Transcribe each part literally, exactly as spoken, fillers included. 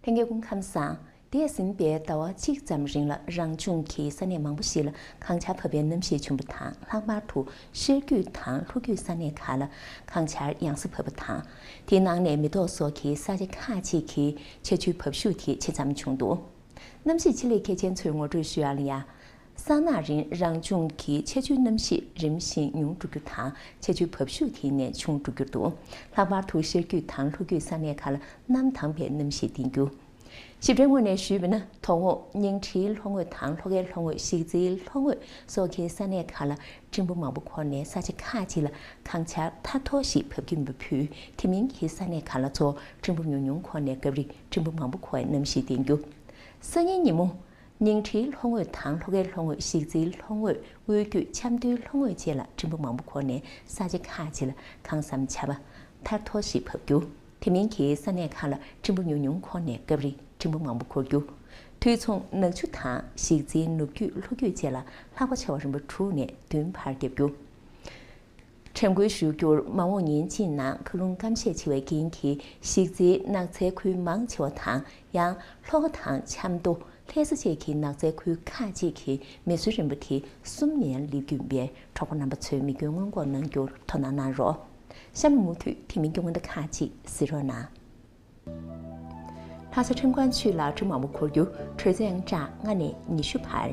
ལྷན་རྒྱས་སྐུ་ཁམས་བཟང་། འདས་ཟིན་པའི་ཟླ་བ་གཅིག་ཙམ་རིང་ལ་རང་བྱུང་གི་ས་གནས་མང་པོ་ཞིག་ལ་གངས་ཆར་བབས་པའི་གནམ་གཤིས་བྱུང་བ་དང་། ལྷག་པར་དུ་ཤར་རྒྱུད་དང་ལྷོ་རྒྱུད་ས་གནས་ཁག་ལ་གངས་ཆར་ཡང་སེ་བབས་པ་དང་། དེའི་ནང་ནས་མེ་ཏོག་སོགས་ཀྱི་ས་ཆ་ཁག་ཅིག་གི་ཆར་ཆུའི་འབབ་ཤུགས་དེ་ཆེ་ཙམ་བྱུང་འདུག་གནམ་གཤིས་ཆེད་ལས་མཁས་ཅན་ཚོས་ངོ་སྤྲོད་ཞུ་ཡག་ལ་ཡ། ས་ནག་རིང་རང་བྱུང་གི་ཆར་ཆུའི་གནམ་གཤིས་རིམ་བཞིན་ཉུང་འགྲོ་རྒྱུ་དང་། ཆར་ཆུའི་འབབ་ཤུགས་དེ་ནས་ཆུང་འགྲོ་རྒྱུ་འདུག་ལྷག་པར་དུ་ཤར་རྒྱུད་དང་ལྷོ་རྒྱུད་ས་གནས་ཁག་ལ་གནམ་དྭངས་པའི་གནམ་གཤིས་ལྡན་རྒྱུ། ཞིབ་ཕྲའི་ངོས་ནས་ཞུས་པ་ན། དོ་དགོང་ཉིང་ཁྲིའི་ལྷོ་ངོས་དང་ལྷོ་ཁའི་ལྷོ་ངོས། གཞིས་རྩེའི་ལྷོ་ངོས་སོགས་ཀྱི་ས་གནས་ཁག་ལ་སྤྲིན་ཕུང་མང་པོ་འཁོར་ནས་ས་ཆ་ཁག་ཅིག་ལ་གངས་ཆར་ཐར་ཐོར་ཞིག་བབས་ཀྱི་མེད་པ་ཕུད། དེ་མིན་གྱི་ས་གནས་ཁག་ལ་ཚོ་སྤྲིན་ཕུང་ཉུང་ཉུང་འཁོར་ནས་སྐབས་རེ་སྤྲིན་ཕུང་མང་པོ་འཁོར་བའི་གནམ་གཤིས་ལྡན་རྒྱུ། སང་ཉིན་ཉིན་མོ། ཉིང་ཁྲིའི་ལྷོ་ངོས་དང་ལྷོ་ཁའི་ལྷོ་ངོས། གཞིས་རྩེའི་ལྷོ་ངོས། དབུས་རྒྱུད་ཆབ་མདོའི་ལྷོ་ངོས་བཅས་ལ་སྤྲིན་ཕུང་མང་པོ་འཁོར་ནས་ས་ཆ་ཁག་ཅིག་ལ་གངས་སམ་ཆར་པ་ཐར་ཐོར་ཞིག་བབས་རྒྱུ། དེ་མིན་གྱི་ས་གནས་ཁག་ལ་སྤྲིན་ཕུང་ཉུང་ཉུང་འཁོར་ནས་སྐབས་རེ་སྤྲིན་ཕུང་མང་པོ་འཁོར་རྒྱུ། དུས་མཚུངས་ནག་ཆུ་དང་གཞིས་རྩེའི་ནུབ་རྒྱུད་ལྷོ་རྒྱུད་བཅས་ལ་ལྷགས་པ་ཆར་པ་རིམ་པ་དྲུག་ནས་བདུན་བར་བརྒྱབ་རྒྱུ། དྲན་སྐུལ་ཞུ་རྒྱུར། མ་འོངས་ཉིན་གཅིག་ནང་མཁའ་རླུང་སྐམ་ཤས་ཆེ་བའི་རྐྱེན་གྱིས་གཞིས་རྩེའི་ནགས་ཚལ་ཁུལ་མང་ཆེ་བ་དང་། ཡང་ལྷོ་ཁ་དང་ཆབ་མདོ། ལྷ་ས་བཅས་ཀྱི་ནགས་ཚལ་ཁུལ་ཁག་ཅིག་གི་མེ་ཟོན་རིམ་པ་དེ་གསུམ་ནས་ཡང་སླེབས་ཀྱི་ཡོད་པས། གྲོགས་པོ་རྣམ་པ་ཚོས་མེ་སྐྱོན་སྔོན་འགོག་གནང་རྒྱུར་དོ་སྣང་གནང་རོགས། གཤམ་མུ་མཐུད་དེ་མིན་གྱི་སྔོན་བརྡ་ཁག་ཅིག་གཟིགས་རོགས་གནང་། ལྷ་ས་ཁྲིམས་ཁང་ཆུས་ལ་སྤྲིན་མང་པོ་འཁོར་རྒྱུ། དྲོད་ཚད་ཡང་བཀྲག་ལྔ་ནས་ཉི་ཤུ་བར།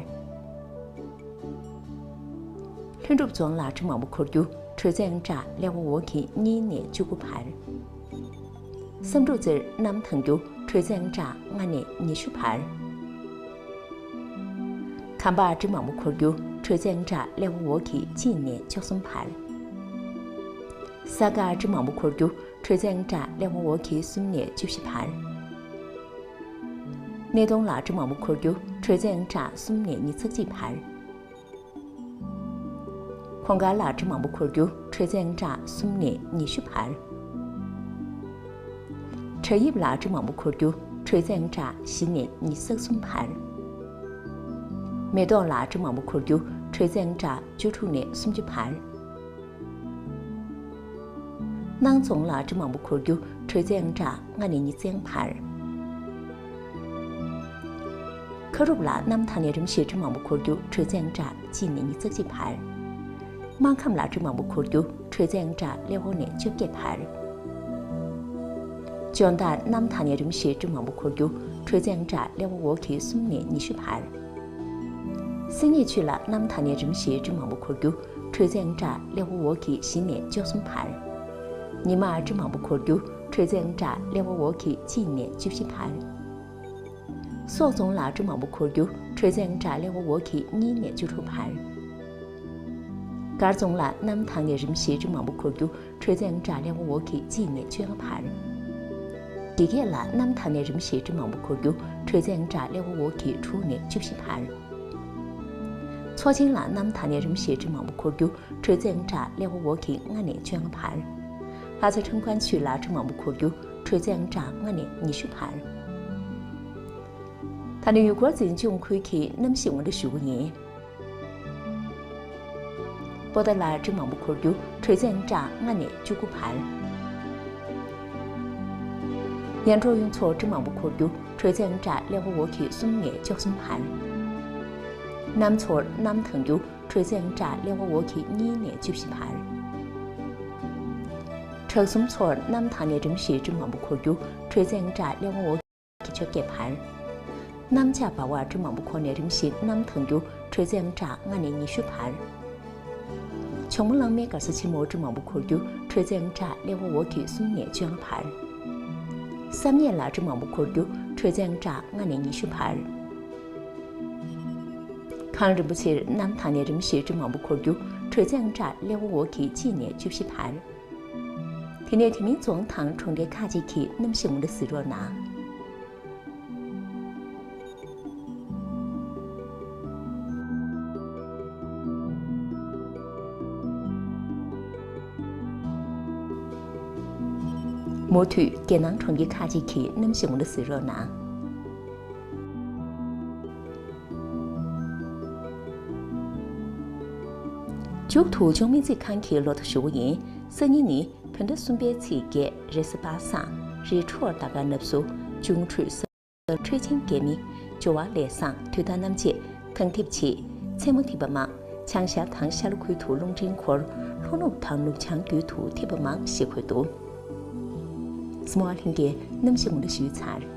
ལྷུན་གྲུབ་རྫོང་ལ་སྤྲིན་མང་པོ་འཁོར་རྒྱུ། དྲོད་ཚད་ཡང་བཀྲག་ཀླད་པ་འོག་གི་གཉིས་ནས་བཅུ་དགུ་བར། བསམ་གྲུབ་རྩེར་གནམ་དྭངས་རྒྱུ། དྲོད་ཚད་ཡང་བཀྲག་ལྔ་ནས་ཉི་ཤུ་བར། གམ་པར་སྤྲིན་མང་པོ་འཁོར་རྒྱུ། དྲོད་ཚད་ཡང་བཀྲག་ཀླད་པ་འོག་གི་གཅིག་ནས་བཅུ་གསུམ་བར། ས་དགར་སྤྲིན་མང་པོ་འཁོར་རྒྱུ། དྲོད་ཚད་ཡང་བཀྲག་ཀླད་པ་འོག་གི་གསུམ་ནས་བཅུ་བཞི་བར། སྣེ་གདོང་ལ་སྤྲིན་མང་པོ་འཁོར་རྒྱུ། དྲོད་ཚད་ཡང་བཀྲག་གསུམ་ནས་ཉི་ཤུ་རྩ་གཅིག་བར། གོང་དཀར་ལ་སྤྲིན་མང་པོ་འཁོར་རྒྱུ། དྲོད་ཚད་ཡང་བཀྲག་གསུམ་ནས་ཉི་ཤུ་བར། བྲག་ཡིབ་ལ་སྤྲིན་མང་པོ་འཁོར་རྒྱུ། དྲོད་ཚད་ཡང་བཀྲག་བཞི་ནས་ཉི་ཤུ་རྩ་གསུམ་བར། མེ་ཏོག་ལ་སྤྲིན་མང་པོ་འཁོར་རྒྱུ། དྲོད་ཚད་ཡང་བཀྲག་བཅུ་དྲུག་ནས་སུམ་ཅུ་བར། སྣང་རྫོང་ལ་སྤྲིན་མང་པོ་འཁོར་རྒྱུ། དྲོད་ཚད་ཡང་བཀྲག་ལྔ་ནས་ཉི་ཤུ་རྩ་ལྔ་བར། ཁ་རུབ་ལ་གནམ་དྭངས་ནས་རིམ་བཞིན་སྤྲིན་མང་པོ་འཁོར་རྒྱུ། དྲོད་ཚད་ཡང་བཀྲག་གཅིག་ནས་ཉི་ཤུ་རྩ་གཅིག་བར། སྨར་ཁམས་ལ་སྤྲིན་མང་པོ་འཁོར་རྒྱུ། དྲོད་ཚད་ཡང་བཀྲག་ཀླད་པ་འོག་ནས་བཅོ་བརྒྱད་བར། ལྗོངས་མཐར་གནམ་དྭངས་ནས་རིམ་བཞིན་སྤྲིན་མང་པོ་འཁོར་རྒྱུ། དྲོད་ཚད་ཡང་བཀྲག་ཀླད་པ་འོག་གི་གསུམ་ནས་ཉི་ཤུ་བར། སེང་གེ་ཆུ་ལ་གནམ་དྭངས་ནས་རིམ་བཞིན་སྤྲིན་མང་པོ་འཁོར་རྒྱུ། དྲོད་ཚད་ཡང་བཀྲག་ཀླད་པ་འོག་གི་བཞི་ནས་བཅུ་གསུམ་བར། ཉི་མར་སྤྲིན་མང་པོ་འཁོར་རྒྱུ། དྲོད་ཚད་ཡང་བཀྲག་ཀླད་པ་འོག་གི་གཅིག་ནས་བཅུ་བཞི་བར། སོག་རྫོང་ལ་སྤྲིན་མང་པོ་འཁོར་རྒྱུ། དྲོད་ཚད་ཡང་བཀྲག་ཀླད་པ་འོག་གི་གཉིས་ནས་བཅུ་དྲུག་བར། སྒར་རྫོང་ལ་གནམ་དྭངས་ནས་རིམ་བཞིན་སྤྲིན་མང་པོ་འཁོར་རྒྱུ། དྲོད་ཚད་ཡང་བཀྲག་ཀླད་པ་འོག་གི་གཅིག་ནས་བཅོ་ལྔ་བར། དགེ་རྒྱས་ལ་གནམ་དྭངས་ནས་རིམ་བཞིན་སྤྲིན་མང་པོ་འཁོར་རྒྱུ། དྲོད་ཚད་ཡང་བཀྲག་ཀླད་པ་འོག་གི་དྲུག་ནས་བཅུ་བཞི་བར། མཚོ་ཆེན་ལ་གནམ་དྭངས་ནས་རིམ་བཞིན་སྤྲིན་མང་པོ་འཁོར་རྒྱུ། དྲོད་ཚད་ཡང་བཀྲག་ཀླད་པ་འོག་གི་ལྔ་ནས་བཅོ་ལྔ་བར། ལྷ་ས་ཁྲིམས་ཁང་ཆུས་ལ་སྤྲིན་མང་པོ་འཁོར་རྒྱུ། དྲོད་ཚད་ཡང་བཀྲག་ལྔ་ནས་ཉི་ཤུ་བར། ད་ནི་ཡུལ་སྐོར་འཛིན་སྐྱོང་ཁུལ་གྱི་གནམ་གཤིས་ངོ་སྤྲོད་ཞུ་གི་ཡིན། པོ་ཏཱ་ལར་སྤྲིན་མང་པོ་འཁོར་རྒྱུ། དྲོད་ཚད་ཡང་བཀྲག་ལྔ་ནས་བཅུ་དགུ་བར། ཡར་འབྲོག་གཡུ་མཚོར་སྤྲིན་མང་པོ་འཁོར་རྒྱུ། དྲོད་ཚད་ཡང་བཀྲག་ཀླད་པ་འོག་གི་གསུམ་ནས་བཅུ་གསུམ་བར། གནམ་མཚོར་གནམ་དྭངས་རྒྱུ། དྲོད་ཚད་ཡང་བཀྲག་ཀླད་པ་འོག་གི་གཉིས་ནས་བཅུ་བཞི་བར། བྲག་གསུམ་མཚོར་གནམ་དྭངས་ནས་རིམ་བཞིན་སྤྲིན་མང་པོ་འཁོར་རྒྱུ། དྲོད་ཚད་ཡང་བཀྲག་ཀླད་པ་འོག་གི་བཅོ་བརྒྱད་བར། གནམ་ལྕགས་འབར་བར་སྤྲིན་མང་པོ་འཁོར་ནས་རིམ་བཞིན་གནམ་དྭངས་རྒྱུ། དྲོད་ཚད་ཡང་བཀྲག་ལྔ་ནས་ཉི་ཤུ་བར། ཇོ་མོ་གླང་མའི་སྒར་ས་ཆེན་མོར་སྤྲིན་མང་པོ་འཁོར་རྒྱུ། དྲོད་ཚད་ཡང་བཀྲག་ཀླད་པ་འོག་གི་གསུམ་ནས་བཅོ་ལྔ་བར། བསམ་ཡས་ལ་སྤྲིན་མང་པོ་འཁོར་རྒྱུ། དྲོད་ཚད་ཡང་བཀྲག་ལྔ་ནས་ཉི་ཤུ་བར། གངས་རིན་པོ་ཆེར་གནམ་དྭངས་ནས་རིམ་བཞིན་སྤྲིན་མང་པོ་འཁོར་རྒྱུ། དྲོད་ཚད་ཡང་བཀྲག་ཀླད་པ་འོག་གི་གཅིག་ནས་བཅུ་བཞི་བར། དེ་ནས་དེ་མིན་རྫོང་དང་གྲོང་རྡལ་ཁག་ཅིག་གི་གནམ་གཤིས་ངོ་སྤྲོད་གཟིགས་རོགས་གནང་། མུ་མཐུད་རྒྱལ་ནང་གྲོང་ཁྱེར་ཁག་ཅིག་གི་གནམ་གཤིས་ངོ་སྤྲོད་གཟིགས་རོགས་གནང་། མཇུག་ཏུ་ལྗོངས་སྨན་རྩིས་ཁང་གི་ལོ་ཐོ་ཞུ་བ་ཡིན། སང་ཉིན་ནི་བོད་ཟླ་གསུམ་པའི་ཚེས་བརྒྱད། རེས་གཟའ་པ་སངས། རི་ཁྲོད་ཟླ་སྐར་ནབ་སོ། འབྱུང་འཕྲོད་ས། འཕྲུལ་ཆེན་རྒྱལ་མི། སྦྱོར་བ་ལས་བཟང་དུས་དང་རྣམ་འབྱེད་གང་ཐེབས་བྱེད། མཚན་མོ་ཐིབས་པ་མང་། བྱང་ཤར་དང་ཤར་ལྷོ་ཁུལ་དུ་རླུང་འཕྲིན་འཁོར། ལྷོ་ནུབ་དང་ནུབ་བྱང་རྒྱུད་དུ་ཐིབས་པ་མང་ཞེས་འཁོད་འདུག་སྨོ་ཨ་ལྷན་རྒྱས། གནམ་གཤིས་གོང་ལ་ཞུས་ཚར།